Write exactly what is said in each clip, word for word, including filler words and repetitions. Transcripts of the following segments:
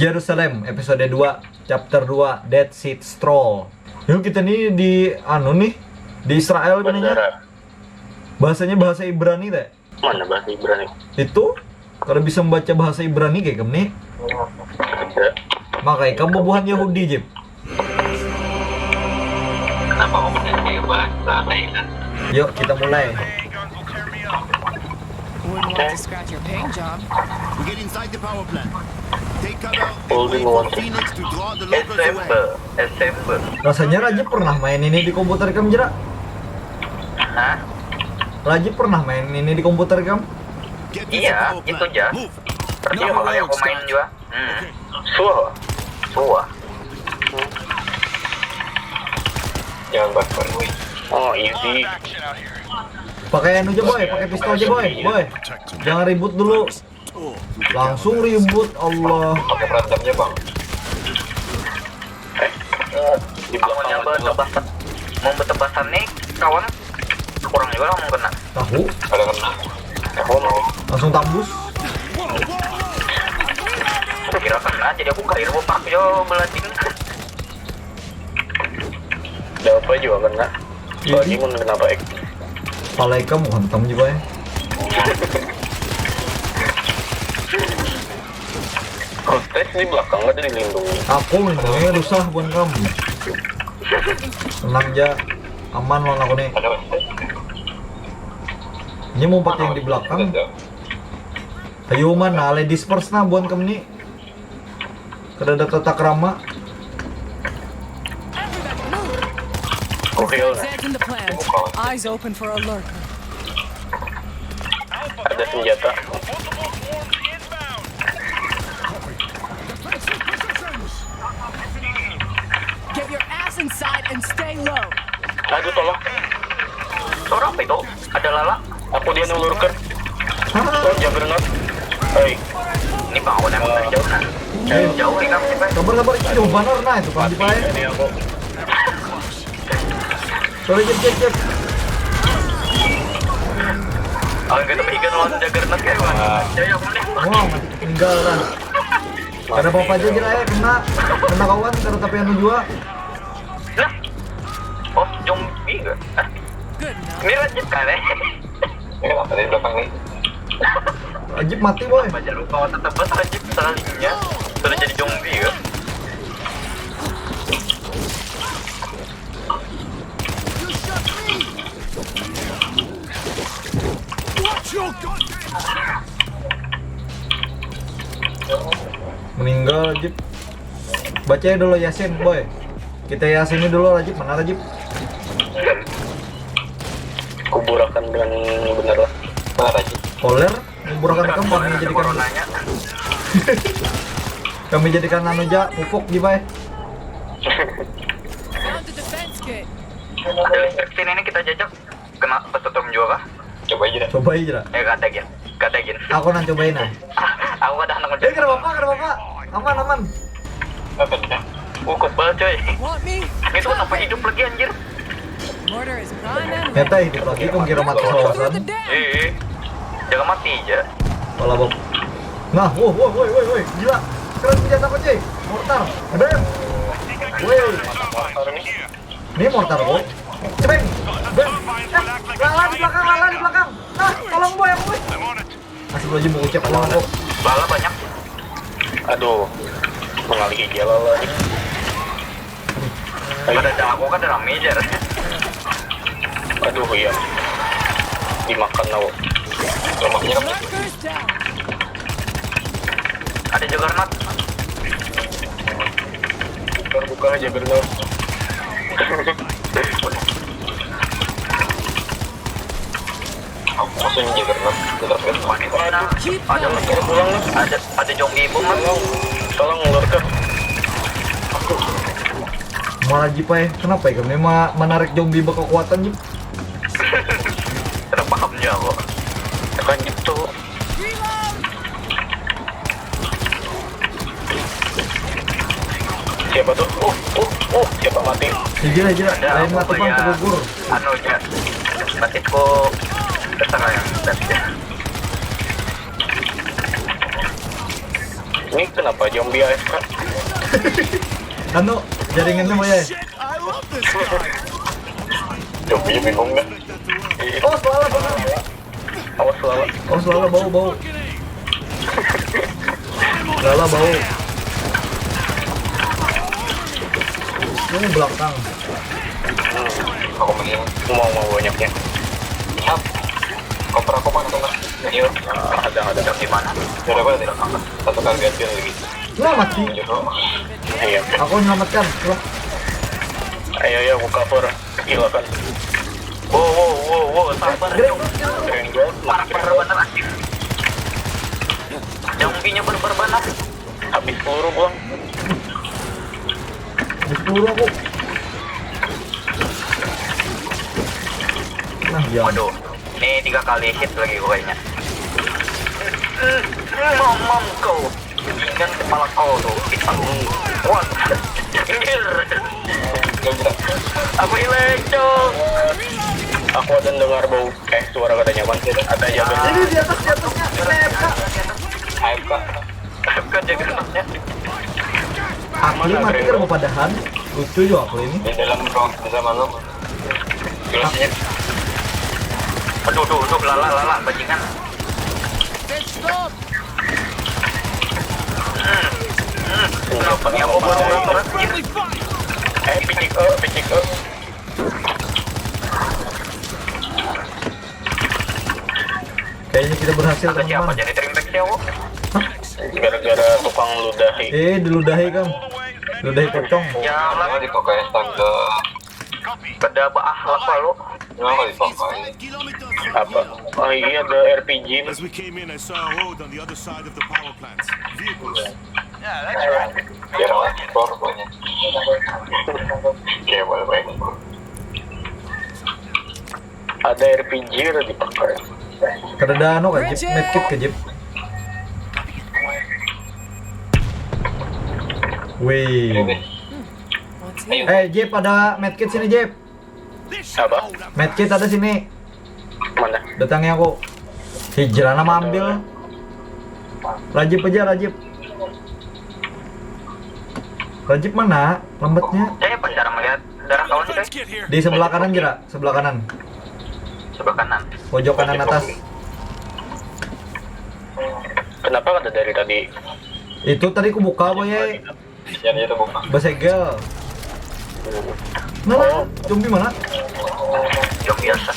Jerusalem episode dua, chapter dua, Dead Sea Scrolls. Yuk, kita nih di anu nih, di Israel nih. Bandara. Bahasanya bahasa Ibrani teh. Mana bahasa Ibrani? Itu, kalau bisa membaca bahasa Ibrani kayak gini. Ada. Makanya kamu bubuhan Yahudi, Jip. Kenapa kamu pakai bahasa Thailand? Yuk, kita mulai. Wouldn't want to scratch your paint job. We get inside the power plant. Take cover and wait for Phoenix to draw the locals away. Assemble, assemble. Rasanya Raja pernah main ini di komputer kam, Jera? Hah? Raja pernah main ini di komputer kam? Iya, itu aja. Pertama kali aku main juga. Hmm. Suah. Suah. Jangan bakar, wih. Oh, easy. Pakai anu aja, Boy, pakai pistol aja, Boy. Boy. Jangan ribut dulu. Langsung ribut, Allah. Pakai berantemnya, Bang. Eh, di belakang. Mau betebasan nih, kawan. Kurang juga lamun kena. Tahu? Ada kena. Tahu. Langsung tambus. Kira kena, jadi aku kair bopak jo belading. Ada apa juga kena? Jadi mun kenapa ek? Pala ikam hantam juga ya. Hostage di belakang ada dilindungi. Aku lindungi, susah bukan kamu. Tenang aja, aman lawan aku nih. Ini mau pakai yang di belakang. Ayo mana, ladies first nah bukan kamu nih. Kada ada tata krama. Oke, Zed's in the plant. Eyes open for a lurker. Ada senjata. Get your ass inside and stay low. Aduh, tolong. Suara apa itu? Ada lala. Aku dia nulurkan. Oh, Juggernaut. Hei. Ini bangun emang dari jauh, nah. Jauh nih, kamu, Cipai. Sabar, sabar, ini jauh banar, nah, itu kan, Cipai. Ini aku. Sorry, Jep, Jep, Jep. Oh, kita pikir lawan Juggernaut kayak mana? Ah. Ya, ya, boleh. Wah, meninggal, nah. Kada apa-apa aja, Jera, ya, kena. Kena kawan, kada tapi anu jua. Lah. Oh, zombie enggak? Hah? Ini Rajib kan, eh? Ini kenapa dari belakang nih? Rajib mati, Boy. Baca lupa, mata tebas Rajib sekalinya. Sudah jadi zombie ya? Meninggal, Rajib. Baca ya dulu Yasin, Boy. Kita Yasin ini dulu, Rajib. Mana, Rajib? Kuburakan dengan benar lah. Mana, Rajib? Koler, kuburakan kamu, kami jadikan, kami jadikan anu ja, pupuk, Jibai. Found the defense kit. Ada listrik sini nih, kita jajak. Kena kesetrum juga kah? Coba aja dah. Coba aja dah. Eh, kada, gin. Kada, gin. Aku nang cobain, nah. Aku kada handak. Eh, kada apa-apa, kada apa-apa. Aman, aman. Apa dah? Oh, kebal, coy. Want me? Itu kenapa hidup lagi, anjir? Mortar is gone and nyata hidup lagi, kau kira mati sawasan. Eh, eh. Jangan mati aja. Pala bom. Nah, woi, woi, woi, woi, woi, gila. Keren senjata apa, cuy? Mortar. Bam. Woi. Mortar nih. Ini mortar, kok. Cebeng. Bam. Eh, lala di belakang, lala di belakang. Nah, tolong, boy, aku, boy. Astagfirullahaladzim, mau ucap, tolong, kok. Lala banyak. Aduh. Mengalihi jalan lah. Kada ada aku, kada rame, jar. Aduh, iya. Dimakan, tau. Lemaknya kan. Ada Juggernaut. Buka, buka aja, Juggernaut. Aku masih Juggernaut, tetap kan. Waduh, ada lagi. Pulang lah. Ada, ada zombie bom, Mas. Tolong, tolong, lurker. Malah Jipai, kenapa ya? Kami ma-, menarik zombie berkekuatan, Jip. Kada pahamnya aku. Tekan gitu. Siapa tuh? Uh, uh, uh, siapa mati? Jira, jira. Ada lain apa mati, Bang, ya? Tergugur. Anu, ja. Batisku terserah yang tadi. Ini kenapa zombie A F K? Anu, jaringannya mau ya? Zombie bingung kan? Oh, salah benar. Awas lala. Oh, salah bau, bau. Lala bau. Ini belakang. Aku mending mau mau banyaknya. Hap. Koper aku mana tuh mas? Iya. Ada ada di mana? Sudah apa tadi? Satu kali ganti lagi. Lah mati. Iya. Aku menyelamatkan. Lah, Ayo ayo aku cover. Silakan. Wow wow wow wow sabar. Grek. Keren banget. Barbar bener anjir. Zombie-nya barbar banget. Habis peluru bang. Habis peluru aku. Nah, ya. Waduh. Ini tiga kali hit lagi gue kayaknya. Mamam kau. Dengan kepala kau tuh. Kita. What? Anjir. Aku hilang, cok. Aku ada dengar bau eh suara kada nyaman sih. Ada jaga. Ini di atas, di atasnya. Ini A F K. A F K. Bukan jaga anaknya. Aku mati kan mau padahan. Lucu juga aku ini. Di dalam ruang bersama lo. Jelasnya. Aduh, duh, duh, lala, lala, bajingan. Hmm, hmm. Kenapa nih aku baru turun, anjir? Eh picik eh picik eh. Kayaknya kita berhasil, Ada siapa teman-teman. Jadi terinfeksi aku? Gara-gara tukang ludahi. Eh, diludahi, Kang. Ludahi pocong. Ya lah. Di P K S tangga. Kada beakhlak lalu. Kenapa dipakai? Apa? Oh iya ada R P G. As we came in, I saw a road on the other side of the power plant. Vehicles. Ya, motor banyak. Kayak boleh main. Ada R P G udah dipakai. Kada ada anu kah, Jip? Medkit kah, Jip? Wih. Ini Eh, Jip, ada medkit sini, Jip. Apa? Medkit ada sini. Mana? Datangi aku. Hijrah nama ambil. Rajib aja, Rajib. Rajib mana? Lambatnya. Eh, pas cara melihat darah kawan sih. Di sebelah kanan, Jera. Sebelah kanan. Sebelah kanan. Pojok kanan atas. Kenapa ada dari tadi? Itu tadi ku buka apa ya? Yang itu bukan. Basegel. Nah, nah, zombie mana? Yang biasa.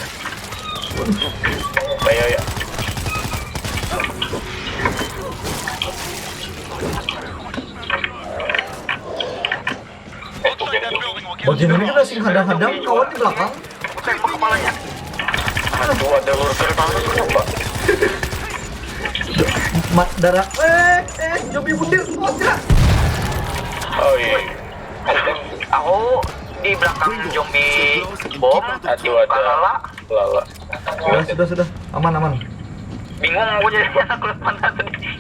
Ayo ya. Eh tuh jadi Bagian ini kan sing hadang-hadang kawan di belakang. Tembak kepalanya. Aduh ada lurker tangan kenapa? Ma darah. Eh, eh, zombie butir. Oh, tidak. Oh iya. Aku di belakang zombie bom. Aduh ada. Lala. Lala. Sudah, sudah, sudah. Aman, aman. Bingung aku jadi anak lu mana tadi.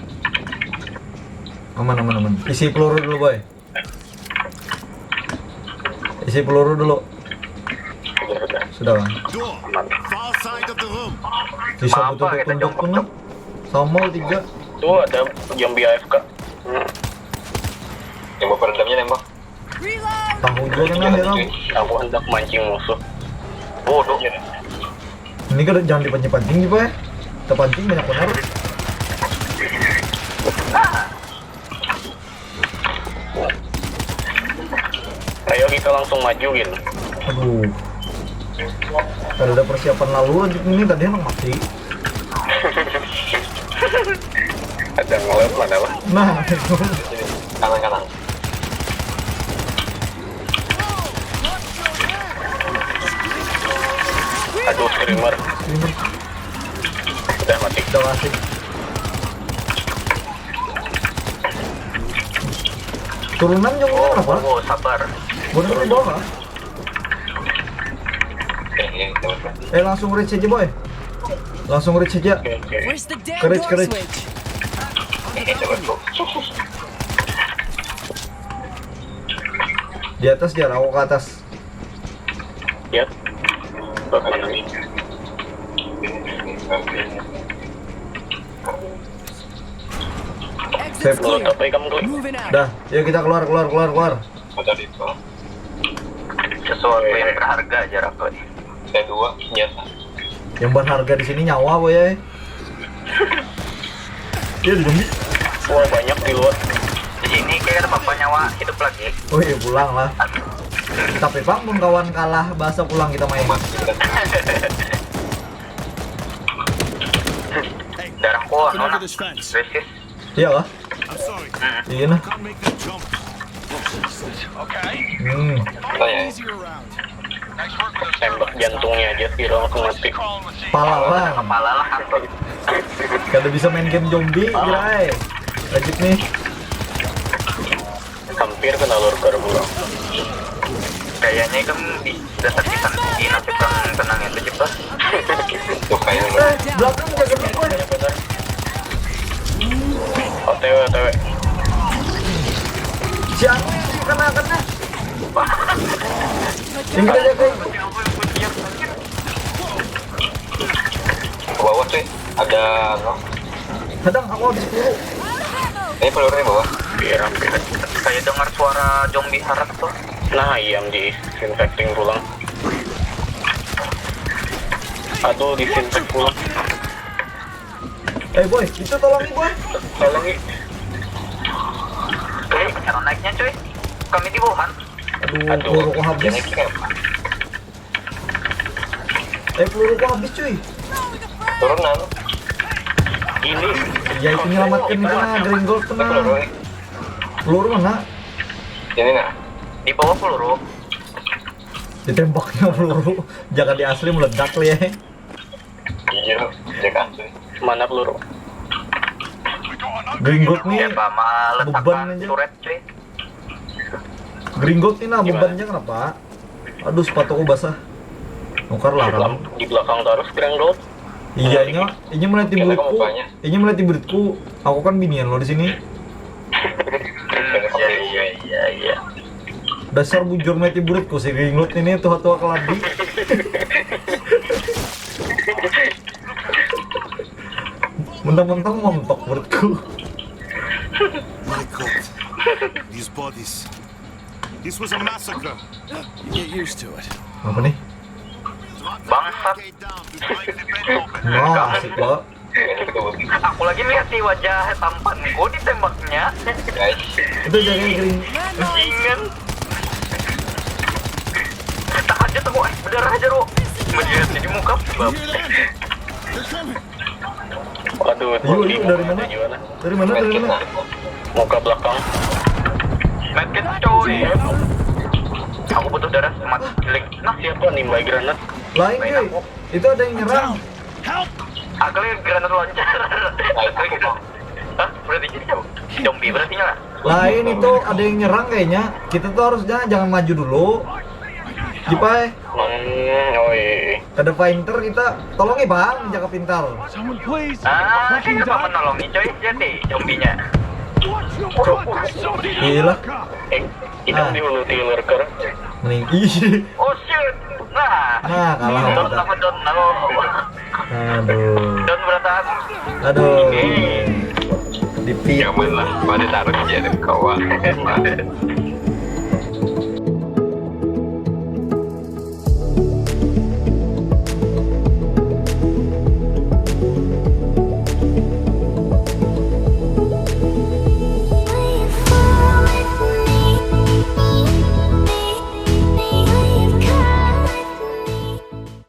Aman, aman, aman. Isi peluru dulu, boy. Isi peluru dulu. Udah udah. Sudah, Bang. Door. Far side of the room. Bisa Apa betul kita tunduk jongkok, pun lah. Sama tiga. Tuh ada zombie A F K. Hmm. Yang bapak redamnya nembak. Tahu juga kan, ya, Bang. Aku hendak mancing musuh. Bodoh. Ini kan jangan dipancing-pancing nih, boy. Terpancing banyak benar. Ayo kita langsung maju gitu. Aduh. Kada ada persiapan lalu lanjut ini tadi anak mati. Ada ngelet mana lah. Nah, itu. Kanan kanan. Aduh screamer. Ini Udah mati. udah masih. Turunan yang Oh, mana, Pak? Oh, sabar. Bener di bawah, Pak? Eh, eh, teman-teman. Eh, langsung rage aja, boy. Langsung rage aja. Oke, oke. Where's the damn Courage, door courage. Switch? Eh, temanku. Di atas dia, aku ke atas. Ya. Buat mana nih? Sip. Menurut apa ikam, Kli? Dah, yuk kita keluar, keluar, keluar, keluar. Ada di itu. Sesuatu yang berharga aja, Rako. Saya dua senjata. Yang berharga di sini nyawa, boy. Ya, di zombie. Wah, banyak di luar. Di sini kayak ada apa nyawa hidup lagi. Oh iya, pulang lah. Tapi pang, mun kawan kalah, bahasa pulang kita main. Darahku Look anu nah. Over this fence. Resist. Iya lah. I'm sorry. Iya nah. Can't make that jump. Okay. Hmm. Tanya. Easy around. Tembak jantungnya aja viral, aku mati. Pala lah. Kepala lah, Rako. Kada bisa main game zombie, kira ai. Lanjut nih. Hampir kena lurker pulang. Kayaknya kan di dasar kita di nasib yang tenang itu juga. Tuh kayaknya Eh, belakang jaga dulu, boy. OTW, OTW. Siapa yang kena, kena? Yang kita jaga. Ke bawah cuy. Ada anu. Kadang aku habis peluru. Ini peluru di bawah. Biar hampir. Kayak dengar suara zombie harat tuh. Nah, ayam disinfecting pulang. Aduh, disinfect pulang. Eh, boy, itu tolongin, boy. Tolongin. Kayak cara naiknya cuy. Kami di Wuhan. Aduh, Aduh. Peluruku habis. Ini kayak apa? Eh, peluruku habis, cuy. Turunan. Ini. Ya, itu nyelamatkan itu nah, Green Gold Ini peluru kena. nih. Peluru mana? Ini nah. Di bawah peluru. Ditembaknya peluru. Jangan di asli meledak, li, ya. Iya, jaga asli. Mana peluru? Green Gold nih. Ya, Pak, mah Beban letakkan aja. turret cuy. Green Gold ini nah, bebannya kenapa? Aduh, sepatuku basah. Nukar Di lah, belakang, di belakang terus Green Gold. Iya, ini, ini mulai Kena kamu tiburitku. banyak. Ini mulai tiburitku. Aku kan binian lo di sini. Hmm, iya, iya, iya, iya. Dasar bujur mulai tiburitku si Green Gold ini tua-tua keladi. Mentang-mentang montok perutku. My God. These bodies. This was a massacre. You get used to it. Apa nih? Bangsat. Down to break the bed open. Wah, asik banget. Aku lagi melihat si wajah tampanku ditembaknya. Guys, Itu jaga Green. Bajingan. Tak aja tuh, eh, berdarah aja, Ru. Melihat di muka. Bab. Waduh, Yuk, yuk, dari mana? Dari mana? Dari medkit mana? Nah. Muka belakang. Medkit, coy. Aku butuh darah, mati, klik. Nah, Siapa nimbai granat? Lain, cuy. Itu ada yang nyerang. Help! Aku lagi granat loncat. Aku lagi granat. Hah? Berarti jadi siapa? Zombie berarti lah. Lain, itu ada yang nyerang kayaknya. Kita tuh harusnya jangan maju dulu. Jipai, Hmm, oi. kada pinter kita. Tolong ya, Bang, jaga pintar. Someone please! Ah, Fucking kita die! menolongi coy, jadi zombinya. What? What? Somebody Gila. Eh, kita Ah. Di hulu tiler ker. Mending ih. Oh shit. Nah. Nah, kalah Don kita. apa don? Halo. Aduh. Don berataan. Aduh. Eh. Dipit. Nyaman lah, pada taruh aja deh kawan.